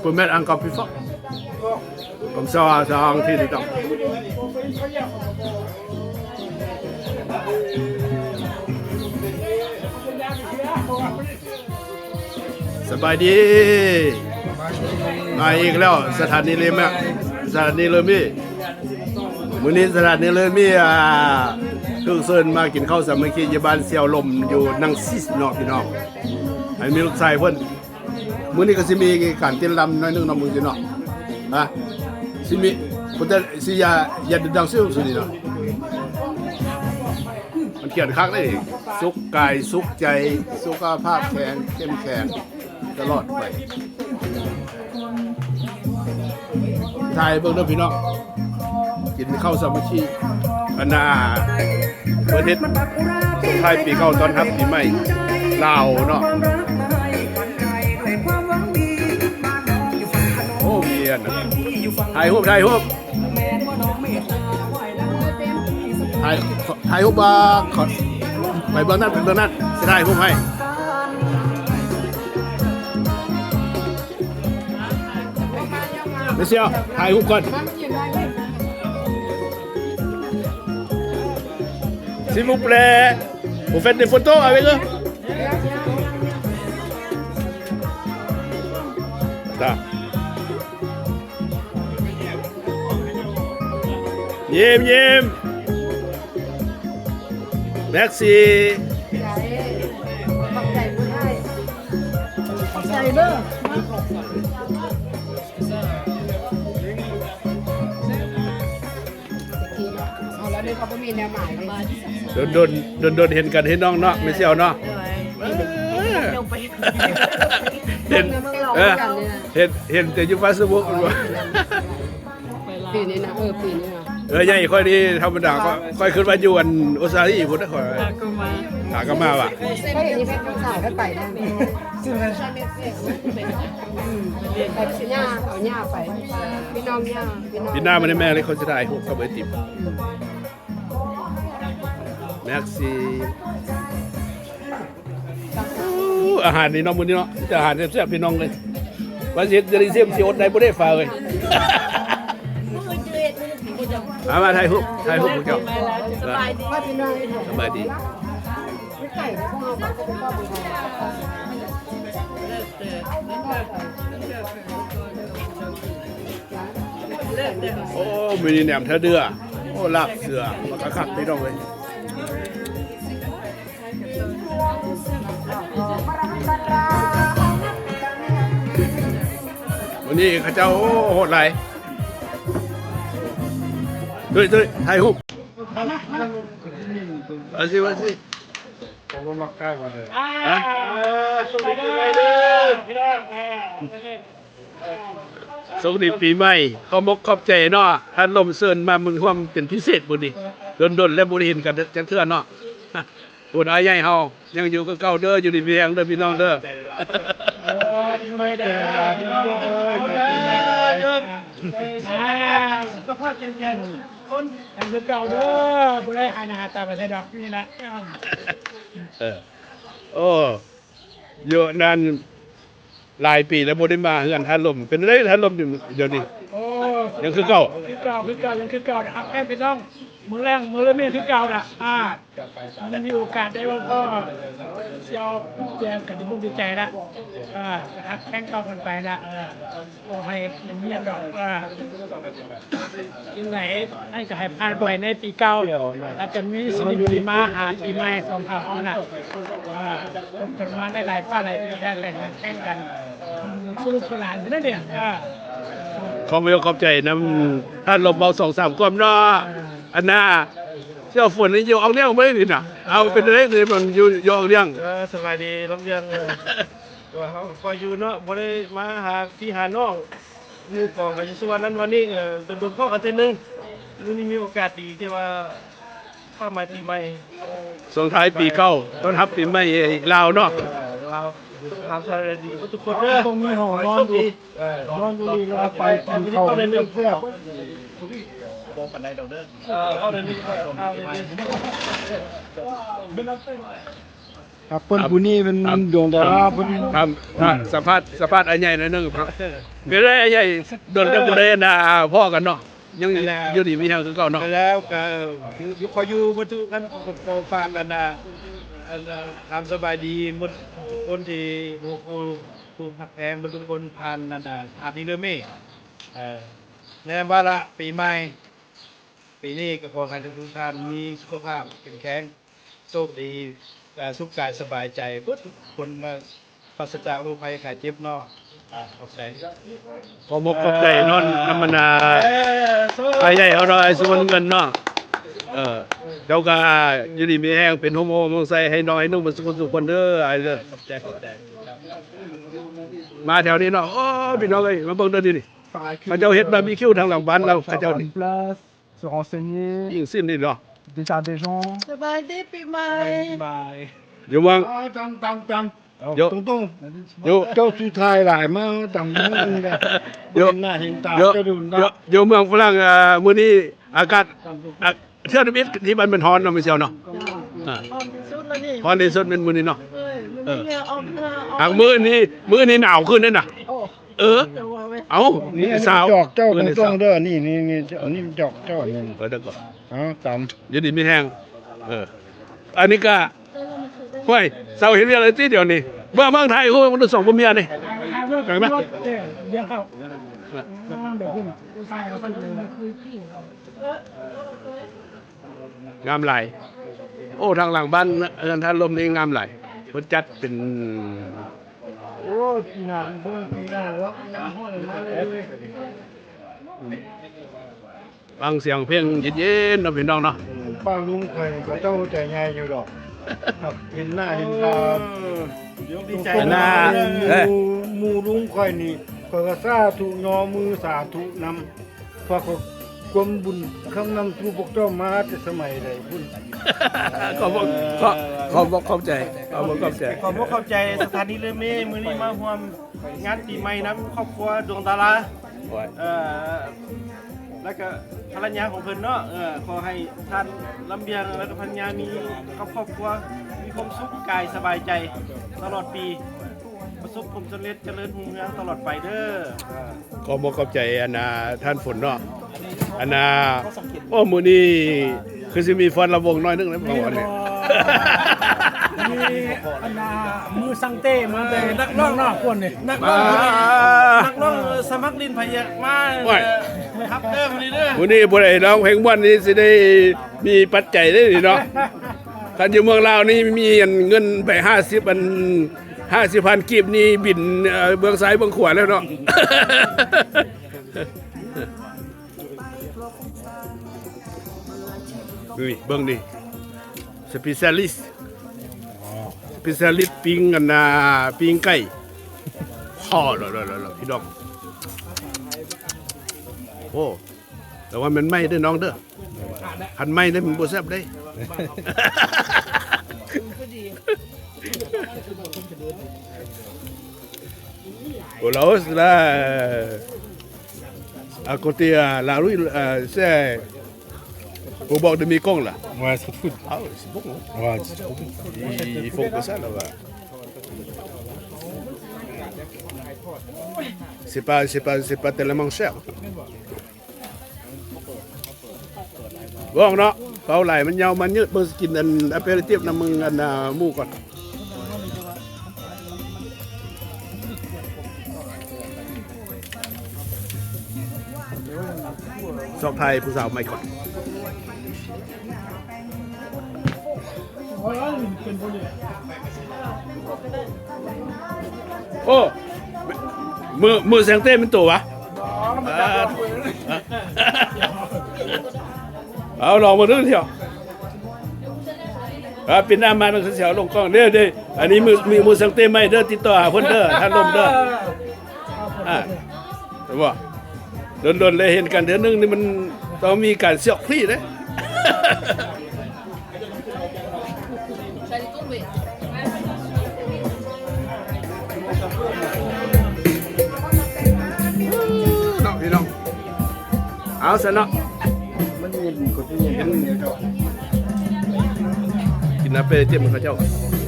Permet encore plus fort. Comme ça, ça a rentré dedans. ສະບາຍດີ ມາອີກແລ້ວ ສະຖານີເຣມ ສະຖານີເຣມີ. ມື້ນີ້ສະຖານີເຣມີ ອ່າ ຖືກເຊີນມາກິນເຂົ້າສາມັກຄີຢູ່ບ້ານສ່ຽວລົມ ຢູ່ນັງຊີສເນາະພີ່ນ້ອງ. ໃຫ້ມີລູກຊາຍເພິ່ນ ມື້ນີ້ກໍຊິມີການເຕັ້ນລຳໜ້ອຍໜຶ່ງເນາະ ມື້ນີ້ເນາະ ຮະ ຊິມີ ເພິ່ນຈະ ຊິຢ່າ ຢ່າດຶງດັງຊື່ສຸດນີ້ເນາະ. ມັນຂຽນຄັກເດ້ ສຸກກາຍສຸກໃຈ ສຸຂະພາບແຂງ ເຂັ້ມແຂງຕະຫຼອດໄປ. ຖ່າຍເບິ່ງເດີພີ່ນ້ອງ ກິນເຂົ້າສາມັກຄີ ອັນນ່າ ເພິ່ນເຮັດສົ່ງທ້າຍປີເກົ່າຕ້ອນຮັບປີໃໝ່ລາວເນາະ. ໂອ້ ມີອັນນັ້ນ ຖ່າຍຮູບ ຖ່າຍຮູບ ຖ່າຍ ຖ່າຍຮູບບໍ່ ໄປເບື້ອງນັ້ນ ໄປເບື້ອງນັ້ນ ຊິຖ່າຍຮູບໃຫ້. ເມຊຽວ ຖ່າຍຮູບກ່ອນ. S'il vous plaît, vous faites des photos avec eux. ຈ້າ ຍິ້ມ ຍິ້ມ. Merci. ຂອບໃຈເດີ. ເຮົາລະເດີ ເຂົາບໍ່ມີແນວໝາຍເດ້. ດົນໆ ດົນໆ ເຫັນກັນເຫັນນ້ອງເນາະ ແມ່ຊຽວເນາະ. ເອີ ເຫັນ ເອີ ເຫັນ ເຫັນແຕ່ຢູ່ເຟສບຸກ. ປີນີ້ນະ ເອີ ປີນີ້ນະ ເອີ ໃຫຍ່ຂ້ອຍນີ້ທຳມະດາ ຂ້ອຍ ຂ້ອຍຄິດວ່າຢູ່ອັນອົດສະຕາລີພຸ້ນນະ ຂ້ອຍ ຫາກໍມາ ຫາກໍມາວ່າ ຂ້ອຍເຫັນຢູ່ເຟສບຸກສາວໄປນະ ອືມ ໄປເອົາຍ່າ ເອົາຍ່າໄປ ພີ່ນ້ອງຍ່າ ພີ່ນ້ອງ ປີໜ້າມາໃນແມ່ເລີຍ ຂ້ອຍຊິຖ່າຍຮູບກັບໄອຕິມ. ອືມ Merci. ອາຫານນີ້ເນາະ ມື້ນີ້ເນາະ ມີແຕ່ອາຫານແຊບໆ ພີ່ນ້ອງເອີຍ. ວ່າຊິເຮັດ ຊິເຮັດ ຊິອົດໄດ້ບໍ່ໄດ້ ຟ້າເອີຍ. ມາ ມາຖ່າຍຮູບ ຖ່າຍຮູບພວກເຈົ້າ. ສະບາຍດີ ສະບາຍດີ. ໂອ້ ມື້ນີ້ແໜມທະເດືອ ໂອ້ ລາບເສືອ ຄັກໆ ພີ່ນ້ອງເອີຍ. ມື້ນີ້ເຂົາເຈົ້າ ໂອ້ ໂຫດຫຼາຍ. ຕຸ້ຍ ຕຸ້ຍ ຖ່າຍຮູບ. ມາຊິ ມາຊິ ຜົມບໍ່ມັກຖ່າຍວ່າເລີຍ. ອ່າ ຮະ ໂຊກດີປີໃໝ່ ພີ່ນ້ອງ ເອີ ໂຊກດີປີໃໝ່. ຂອບມົກຂອບໃຈເນາະ ທ່ານລົມເຊີນມາເບິ່ງຮ່ວມເປັນພິເສດມື້ນີ້ ດົນໆ ແລ້ວບໍ່ໄດ້ເຫັນກັນຈັກເທື່ອເນາະ. ໂອ້ ອ້າຍໃຫຍ່ເຮົາຍັງຢູ່ຄືເກົ່າເດີ ຢູ່ດີມີແຮງເດີພີ່ນ້ອງເດີ. ໂອ້ຍ ສະພາບເປັນຈັ່ງໃດ ຄົນຍັງຄືເກົ່າເດີ ບໍ່ໄດ້ຫາໜ້າຫາຕາໄປໃສດອກ ນີ້ລະ. ເອີ ໂອ້ ຢູ່ນັ້ນ ຫຼາຍປີແລ້ວບໍ່ໄດ້ມາເຮືອນທ່ານລົມ. ເປັນຈັ່ງໃດທ່ານລົມດຽວນີ້? ໂອ້ ຍັງຄືເກົ່າ ຄືເກົ່າ ຄືເກົ່າ ຍັງຄືເກົ່າ ຮັກແພງພີ່ນ້ອງ. ມື້ແລງມື້ລະມີຄືເກົ່າລະ. ອ່າ ມັນມີໂອກາດໄດ້ມາພໍ້ ຊິເອົາແຈມກັນດີອົກດີໃຈລະ. ອ່າ ຮັກແພງຕໍ່ກັນໄປລະ. ເອີ ບໍ່ໃຫ້ເປັນເຫດດອກ ວ່າຈັ່ງໃດ ໃຫ້ກໍໃຫ້ຜ່ານໄປໃນປີເກົ່າ ແລ້ວກໍມີສິ່ງດີໆມາຫາປີໃໝ່ຂອງເຮົານະ. ອ່າ ຄົບກັນມາໄດ້ຫຼາຍປານຫຼາຍປີແລ້ວ ແຕ່ງກັນສະໜຸກສະໜານຢູ່ນັ້ນເດ. ອ່າ ຂອບອົກຂອບໃຈນຳທ່ານລົມເວົ້າສອງສາມຄວາມເນາະ. ອັນນ່າ ເຈົ້າຝົນນີ້ຢູ່ອອກລ້ຽງບໍ່ໄດ້ນີ້ນະ. ເອົາ ເປັນຈັ່ງໃດນີ້ ມັນຢູ່ ຢູ່ອອກລ້ຽງ. ເອີ ສະບາຍດີ ລົມລ້ຽງ. ເອີ ວ່າເຮົາກໍຢູ່ເນາະ ບໍ່ໄດ້ມາຫາພີ່ຫານ້ອງ ໝູ່ກອງກັນຢູ່ສ່ວນນັ້ນວັນນີ້. ເອີ ດົນໆພໍ້ກັນເທື່ອໜຶ່ງ ມື້ນີ້ມີໂອກາດດີທີ່ວ່າ ຄວາມໝາຍປີໃໝ່ ສົ່ງທ້າຍປີເກົ່າ ຕ້ອນຮັບປີໃໝ່ລາວເນາະ. ເອີ ລາວ ລາວສະບາຍດີທຸກຄົນເດີ. ຕ້ອງມີຫ້ອງນອນຢູ່ ເອີ ນອນຢູ່ນີ້ ແລ້ວໄປກິນເຂົ້າແຊບ. ບໍ່ປານໃດດອກເດີ. ເອີ ເອົາເດີ ເອົາເດີ. ຄັບ ເພິ່ນຜູ້ນີ້ເປັນດວງດາລາເພິ່ນ ສຳພາດ ສຳພາດອ້າຍໃຫຍ່ໜ້ອຍໜຶ່ງເນາະ. ເປັນໄດອ້າຍໃຫຍ່ ດົນແລ້ວບໍ່ໄດ້ ອັນນ່າ ພໍ້ກັນເນາະ. ຍັງຢູ່ດີມີແຮງຄືເກົ່າເນາະ. ແລ້ວກໍຢູ່ ຂໍຢູ່ໝົດທຸກຄົນ ກໍຝາກອັນນ່າ ອັນນ່າ ຄຳສະບາຍດີໝົດທຸກຄົນທີ່ຮູ້ ຜູ້ຮັກແພງໝົດທຸກຄົນ ຜ່ານອັນນ່າ ຜ່ານນີ້ເດີເມ. ເອີ ໃນວາລະປີໃໝ່ ປີນີ້ກໍຂໍໃຫ້ທຸກໆທ່ານມີສຸຂະພາບເຂັ້ມແຂງ ໂຊກດີ ເອີ ສຸກກາຍສະບາຍໃຈເບິດທຸກຄົນ ປາສະຈາກໂລກໄພໄຂ້ເຈັບເນາະ. ອ່າ ຂອບໃຈ ຂອບອົກຂອບໃຈເນາະ ນຳບັນດາອ້າຍໃຫຍ່ເຮົາເນາະ ອ້າຍສຸວັນເງິນເນາະ. ເອີ ເຈົ້າກໍຢູ່ດີມີແຮງ ເປັນຮົ່ມໂພຮົ່ມໄຊໃຫ້ນ້ອງໃຫ້ນຸ່ງເບິດສູ່ຄົນສູ່ຄົນເດີ ອ້າຍເດີ. ຂອບໃຈ ຂອບໃຈ. ມາແຖວນີ້ເນາະ ໂອ້ ພີ່ນ້ອງເອີຍ ມາເບິ່ງເດີນີ້ ເຂົາເຈົ້າເຮັດບາບີຄິວທາງຫຼັງບ້ານລາວ ເຂົາເຈົ້ານີ້ se renseigner ອີ່ງສິ້ນນີ້ເນາະ déjà des gens. ສະບາຍດີປີໃໝ່ ຢູ່ເມືອງ ຕຳ ຕຳ ຕຳ ຢູ່ ເຈົ້າສຸດທ້າຍຫຼາຍມາຕຳນີ້ແຫຼະ ເຫັນໜ້າເຫັນຕາເຈົ້າດູນະ ຢູ່ເມືອງຝຣັ່ງ. ເອີ ມື້ນີ້ອາກາດ ອາ ເທື່ອທຳອິດທີ່ມັນແມ່ນຮ້ອນເນາະ ແມ່ນຊຽວເນາະ. ເອີ ຮ້ອນທີ່ສຸດແລ້ວນີ້ ຮ້ອນທີ່ສຸດແມ່ນມື້ນີ້ເນາະ. ເອີ ມື້ນີ້ເຫື່ອອອກ ເຫື່ອອອກ ຫາກມື້ນີ້ ມື້ນີ້ໜາວຂຶ້ນເດ້ນະ. ເອີ ເອົ້າ ນີ້ສາວ ຈອກເຈົ້າຕົງໆເດີ ນີ້ ນີ້ ນີ້ ອັນນີ້ຈອກເຈົ້ານີ້ ເອີ ເດີກ່ອນ ເອົາ ຕຳ ຢູ່ດີມີແຮງ. ເອີ ອັນນີ້ກະ ຫ້ວຍ ເຊົາເຮັດວຽກແລ້ວຕິດຽວນີ້ ເມືອເມືອງໄທ ໂອ້ ມັນສອງຜົວເມຍນີ້ ເຫັນໄໝ? ງາມຫຼາຍ. ໂອ້ ທາງຫຼັງບ້ານເຮືອນທ່ານລົມນີ້ງາມຫຼາຍ ເພິ່ນຈັດເປັນ ໂອ້ຍ ປີໜ້າເບິ່ງປີໜ້າເນາະ ຍັງຮ້ອນມາເລື້ອຍໆ. ຟັງສຽງເພງເຢັນໆເນາະ ພີ່ນ້ອງເນາະ. ປ້າລຸງຂ້ອຍກໍເຈົ້າໃຈໃຫຍ່ຢູ່ດອກ ເຫັນໜ້າເຫັນຕາ ເອີ ດີໃຈນະ ເອີ ໝູ່ລຸງຂ້ອຍນີ້ ຂ້ອຍກໍສາທຸ ຍໍມືສາທຸນຳ ຝາກຄວາມບຸນຄຳນຳສູ່ພວກເຈົ້າມາແຕ່ສະໄໝໃດພຸ້ນ. ຂອບ ຂອບ ຂອບ ຂອບໃຈ ຂອບ ຂອບໃຈ ຂອບ ຂອບໃຈ ສະຖານີເລີເມ ມື້ນີ້ມາຮ່ວມງານປີໃໝ່ນຳຄອບຄົວດວງດາລາ ເອີ ແລ້ວກະພັນລະຍາຂອງເພິ່ນເນາະ. ເອີ ຂໍໃຫ້ທ່ານລຳບຽງ ແລ້ວກະພັນລະຍາມີກັບຄອບຄົວມີຄວາມສຸກກາຍສະບາຍໃຈຕະຫຼອດປີ ປະສົບຜົນສຳເລັດ ຈະເລີນຮຸ່ງເຮືອງຕະຫຼອດໄປເດີ. ຂອບອົກຂອບໃຈ ອັນນ່າ ທ່ານຝົນເນາະ ອັນນ່າ. ໂອ້ ມື້ນີ້ຄືຊິມີຟ້ອນລຳວົງໜ້ອຍໜຶ່ງແລ້ວ ມີອັນນ່າ ມືສັງເຕມາແຕ່ ເອີ ນັກຮ້ອງນອກຄົນນີ້ ນັກຮ້ອງ ອ່າ ນັກຮ້ອງສະໝັກຫຼິ້ນໃຜຢາກມາ ໂອ້ຍ ຮັບເດີມື້ນີ້ເດີ. ມື້ນີ້ຜູ້ໃດຮ້ອງເພງມ່ວນນີ້ຊິໄດ້ມີປັດໄຈເດ້ນີ້ເນາະ. ຄັນຢູ່ເມືອງລາວນີ້ມີອັນເງິນໄປຫ້າສິບ ອັນ ຫ້າສິບພັນກີບນີ້ບິນ ເອີ ເບື້ອງຊ້າຍເບື້ອງຂວາແລ້ວເນາະ. ນີ້ເບິ່ງນີ້ ສະເປຊຽລິດ ສະເປຊຽລິດປີ້ງອັນນ່າ ປີ້ງໄກ່ ອໍ ລະ ລະ ລະ ລະ ພີ່ນ້ອງ. ໂອ້ ແຕ່ວ່າມັນໄໝ້ເດີນ້ອງເດີ ຄັນໄໝ້ເດີມັນບໍ່ແຊບເດ້. ໂອ້ ລາວ ລາ à côté, à, la rue, euh, c'est au bord de Mekong, là. Ouais, street food. Ah ouais, c'est bon, hein. Ouais, c'est trop bon. Ils, ils font que ça, là-bas. C'est pas, c'est pas, c'est pas tellement cher. ເວົ້າເນາະ ເວົ້າຫຼາຍມັນຍາວມັນຍືດ. ເບິ່ງ ຊິກິນອັນ apéritif ນຳ ອັນນ່າ ໝູ່ກ່ອນ. ຊອກຖ່າຍຜູ້ສາວໃໝ່ກ່ອນ. ໂອ້ ມື້ ມື້ແຊງເຕ້ແມ່ນໂຕຫວາ? ເອົາ ລອງເບິ່ງເດີທ່ຽວ. ອ່າ ປີໜ້າມາຕ້ອງຊິເອົາລົງກ້ອງເດີ. ອັນນີ້ມື້ ມື້ແຊງເຕ້ໃໝ່ເດີ ຕິດຕໍ່ຫາເພິ່ນເດີ ທ່ານລົມເດີ. ອ່າ ເຫັນບໍ່? ດົນໆເລີຍເຫັນກັນເທື່ອໜຶ່ງນີ້ ມັນຕ້ອງມີການສຽກພີ້ເດ້. ເນາະ ພີ່ນ້ອງ ເອົາຊັ້ນເນາະ. ມັນເຢັນ ກໍຊິເຢັນ ກິນອາເປເຈັບຂະເຈົ້າ.